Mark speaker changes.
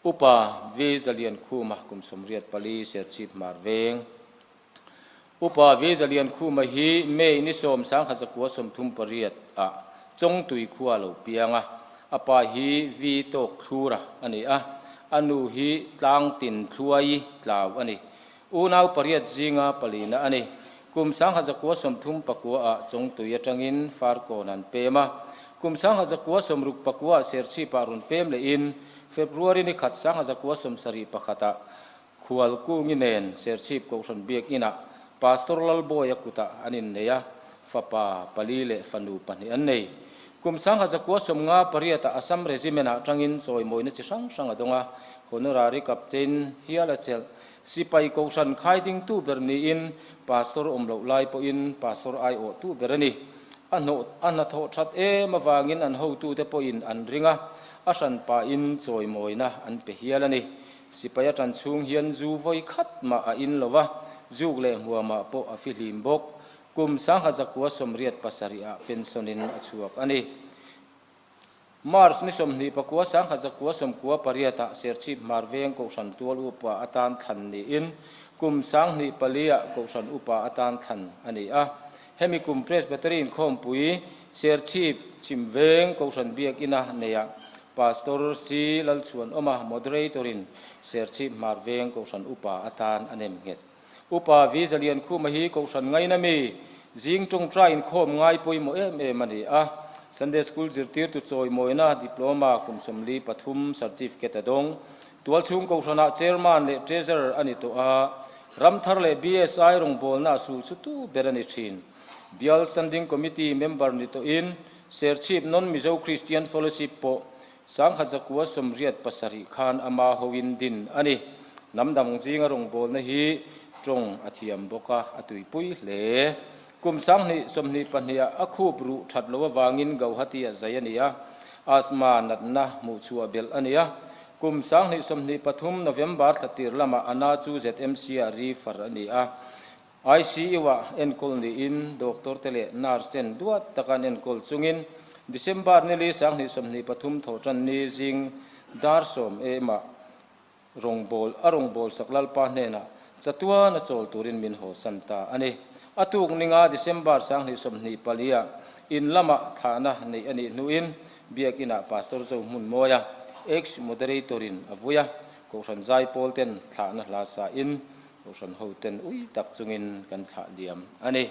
Speaker 1: Upa V Zaliankhuma kum 84, Serchhip Hmar Veng. Upa V Zaliankhuma hi May ni 10 1938 ah Chawngtui khua lo piang a, a pa hi V Tawk Thlura a ni a, a nu hi Tlangtin Thluai Tlau a ni. Unau pariat zinga palina a ni. Kum 1939 ah Chawngtui atangin Farkawn an pem a, kum 1969 ah Serchhip ah rawn pem lehin February ni khat 1971 ah Khualkungi nen Serchhip Kohhran Biakinn ah Pastor Lalbawia kutah an innei a, fapa pali leh fanu pahnih an nei. Kum 1958 ah Assam Regiment ah tangin chawimawina chi hrang hrang a dawng a, Honorary Captain hial a chelh. Sipai Kohhran khaidingtu ber niin Pastor awm loh lai pawhin Pastor aiawhtu ber a ni. A hnawh a hnathawh that em avangin an hotute pawhin an ring a, a hranpain chawimawina an pe hial a ni. Sipai a tan chhung hian zu vawi khat mah a in lo va, zuk leh hmuamah pawh a fihlim bawk. Kum 1987 ah pension-in a chhuak a ni. March ni 29 1998 ah Serchhip Hmar Veng Kohhran Tual Upa atan thlan niin kum 2004 ah Kohhran Upa atan thlan a ni a. Hemi kum Presbytery inkhawmpui Serchhip Chhim Veng Kohhran Biakina neiah Pastor C Lalchhuanawma Moderator-in Serchhip Hmar Veng Kohhran Upa atan a nem nghet. Upa V Zaliankhuma hi Kohhran ngaina mi zing tawngtai inkhawm ngai pawimawh em em a ni a. Sunday School zirtirtu chawimawina Diploma kum 43 Certificate a dawng. Tualchhung Kohhranah Chairman leh Treasurer a ni tawh a, Ramthar leh BSI rawngbawlna a sul chhutu ber a ni thin. Bial Standing Committee member ni tawhin Serchhip Non-Mizo Christian Fellowship pawh 1987 khan ama hoin din a ni. Hnam dang zinga rawngbawlna hi tawng a thiam bawk a, a tuipui hle. Kum 2022 ah a khup ruh that lo avangin Gauhati-ah zai a ni a, asthma natna hmuhchhuah belh a ni a. Kum 2023 November thla tir lamah a na chu ZMC-ah refer a ni a. ICU-ah enkawl niin doctor te leh nurse ten duat taka an enkawl chungin December ni li 2023 thawhtan ni zing dar 10 am-ah rawngbâwl a rawngbâwl sak Lalpa hnenah chatuan a chawl turin min hawsan ta a ni. A tuk ninga December 2024-ah in lamah thlahna neih a nih hnuin Biakinah Pastor Zohmun Mawia, ex-moderator-in a vui a, Kohhran Zaipawl ten thlahna hla sain Kohhran ho ten ui tak chungin kan thlah liam a ni.